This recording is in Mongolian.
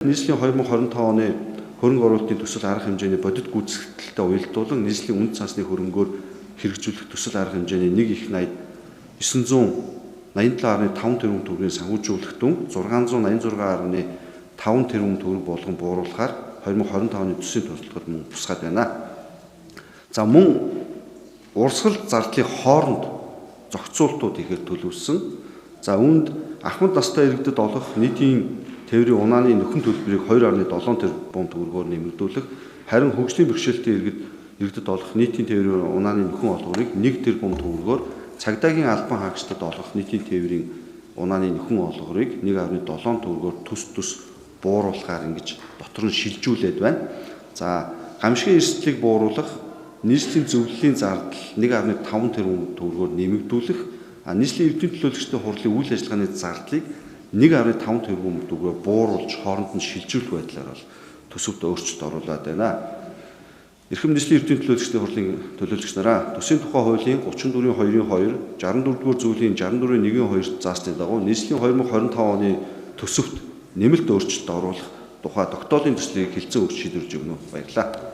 Нийслэлийн 2025 оны хөрөнгө оруулалтын төсөл арга хэмжээний бодит гүйцэтгэлтэй уялдуулан нийслэлийн үнд цаасны хөрөнгөөр хэрэгжүүлэх төсөл арга хэмжээний нэг их 80 987.5 тэрбум төгрөгийн санхүүжүүлэх дүн 686.5 тэрбум төгрөг болгон бууруулахаар 2025 оны төсвийн туршлагад мөн тусгаад байна. За мөн урсгал зардлын хооронд зохицуултууд ихээр төлөвлөсөн. За үүнд ахмад настай иргэдэд олгох нийтийн тээврийн унааны нөхөн төлбөрийг 2.7 тэрбум төгрөгөөр нэмэгдүүлэх, харин хөгжлийн бэрхшээлтэй иргэдэд олгох нийтийн тээврийн унааны нөхөн олгорыг 1 тэрбум төгрөгөөр, цагдаагийн албан хаагчдад олгох нийтийн тээврийн унааны нөхөн олгорыг 1.7 төгрөгөөр төс төс бууруулахаар ингэж дотор нь шилжүүлээд байна. За гамшигын эрсдлийг бууруулах, нийслэлийн зөвлөлийн зардал 1.5 тэрбум төгрөгөөр нэмэгдүүлэх, нийслэлийн эрдэмтэн төлөөлөгчдийн хурлын үйл ажиллагааны зардлыг 1.5 тэрбум төгрөгөөр бууруулж хооронд нь шилжүүлэх байдлаар бол төсөвт өөрчлөлт оруулаад байна. Эрхэм нийслэлийн эрдэмтэн төлөөлөгчдийн хурлын төлөөлөгч нараа, төсвийн тухай хуулийн 34-ийн 2-ын 2, 64-р зүйлийн 64-ийн 1-ийн 2 заасны дагуу нийслэлийн 2025 оны төсөвт нэмэлт өөрчлөлт оруулах тухай тогтоолын төслийг хэлэлцэн өгч шийдвэрлэж өгнө. Баярлалаа.